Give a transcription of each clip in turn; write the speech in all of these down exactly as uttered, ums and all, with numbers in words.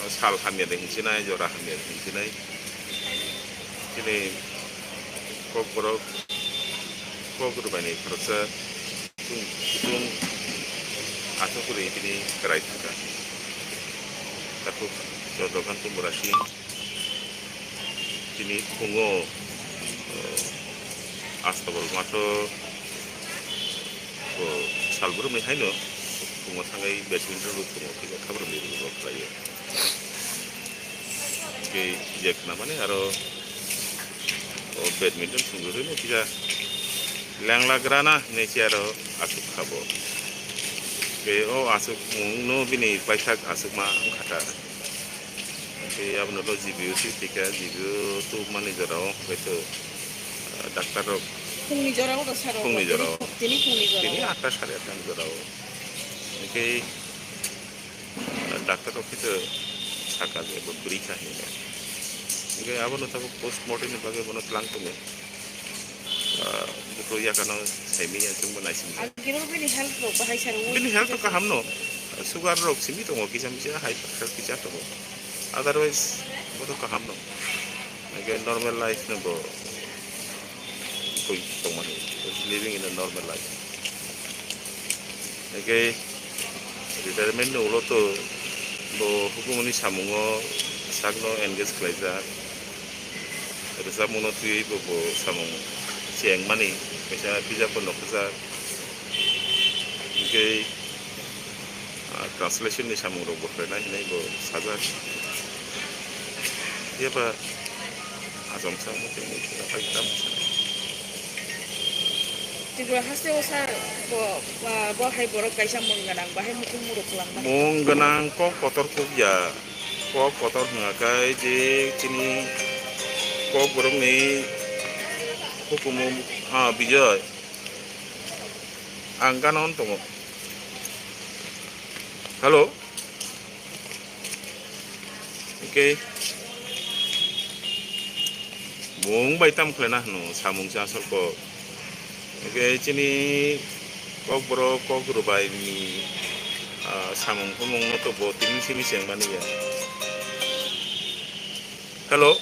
Sal hamya de hinchinai, jora hamya de hinchinai. Chini Kokborok, Kokborok bai ni khoroksa kutung, kutung aswk kwrwi tini kwrai thangkha. Takhuk Chandrakanta Murasing tini phungo, eh, Astabal matho, o, salbrumni haino phungo thangwi badminton rok phungo khe khabrumni rok khlaio. Tei je khna mani aro o badminton phungo rwino kisa lengla grana hinwi se aro aswk khabo. Tei o aswk mungno bini paithak aswkma wngkha ta. Tei abono to G B O se thika, G B O tubumani jorao hwnkhe, ah, doctor rok phungni jorao rw saro, phungni jorao. Tini phungni jorao. Tini atta sare atta ni jorao. Hwnkhe, ah, doctor rok khe saka je bo bwrwi kha hinwi. Hwnkhe abono tabuk post mortem ni bagwi bono tlang tongo. Ah, buphuru yakano saimanya chwngbo naisingjak. Agino bini health rok bahai saro. Bini health rok kaham no. Sugar rok simi tongo, kisa misa high pressure kisa tongo. Otherwise, bodo kaham no. Again, normal life no bo koi tongmani. Living in a normal life. Again, retirement ni ulo to bo hukumuni samungo sakno engage khlaijak. Rwchapmungno twiwi bo, bo samung chengmani kaisa bijapbo nukjak. Hwnkhe, ah, translation ni samungrok bo khlainai hinwi bo sajak. Phiya ba achomsa wngma tongwi khe aphai tamo sanai. Tripura haste o sa bo, ah, bo hai borok kaisa mung gwnang, bahai mukhung muruk kwlangma. Mung gwnang kok kotor kuk ya. Kok kotor hwnga khe je chini Kokborokni hukumu, ah, Bijoy. Ang gana on tongo. Hello. Okay. Mung bai tam khlaina hwno samung se asol kok. Hwnkhe chini Kokborok, Kokrwbai ni, ah, samung humung no to bo tini simi chengmani ya. Hello.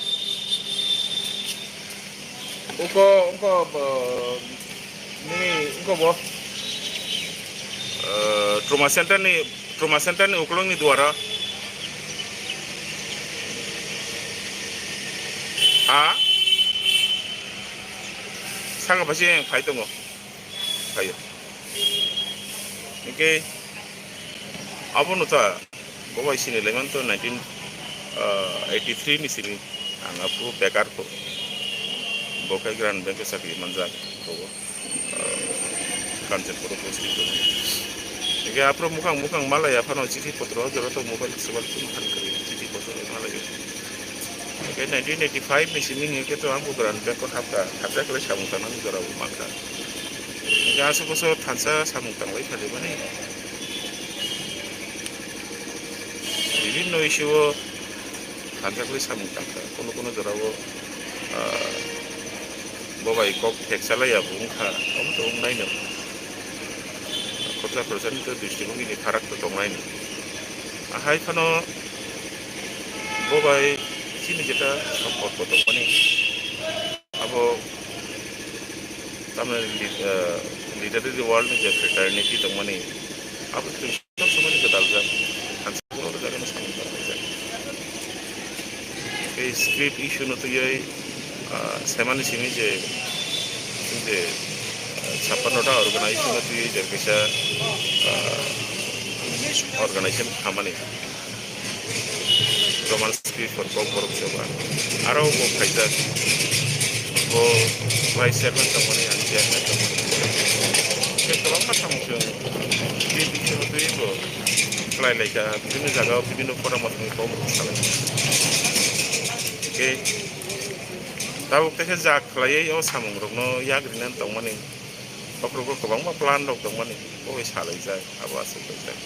Uko, uko, bo, nini, uko bo. Eh, trauma center ni, trauma center ni ukulung ni duara. Ha? Saka basi phai tongo. Phaio. Hwnkhe abono ta bo bai sini laiman to nineteen eighty three ni simi ang aphuru bekar kho. Bo khai Gran Bank o chakri manjak bo. Kanchanpur posting. Hingke aphuru mukhang mukhang malaya phano chithi potro joto mobile sobal tun phan kari chithi potro malaya. Hingke nineteen eighty five ni simi hingke to ang bo Gran Bank o hapkha, hapjak le samung tangnani jora bo mankha. Hingke aswk bosor thansa samung tanglai phali mani. Bibinno issue o thansa khe samung tangkha. Kono kono jora o, ah, bo bai kok theksa lai ya bo wngkha, omo to wngnaino. Khoroksa khoroksani to dristimukti ni pharak to tongnaino. Ahai phano bo bai chini jeta sompot bo tongmani. Abo tamni lead-, ah, literary world ni je fraternity tongmani, abo chwng sob somoi ni gwdal jak, thansa kono jaga no samung tangjak. Tei script issue no twiwi, ah, semani simi je, je, ah, chappanno ta organization no twiwi je kaisa, ah, organization khamani. Roman script for Kokborok Sabha. Aro bo phaijak. Bo vice chairman tongmani, ang chairman tongmani. Khe kwbangma samung chwng bini bisingo twiwi bo khlai laikha. Bibinno jagao, bibinno forum-o thangwi kokborok salai. Khe tabuk tekhe jak khlaiwi o samungrokno yak rinani tongmani. Bokhorok kwbangma plan rok tongmani. Bo bai salaijak, abo aswk khaijak.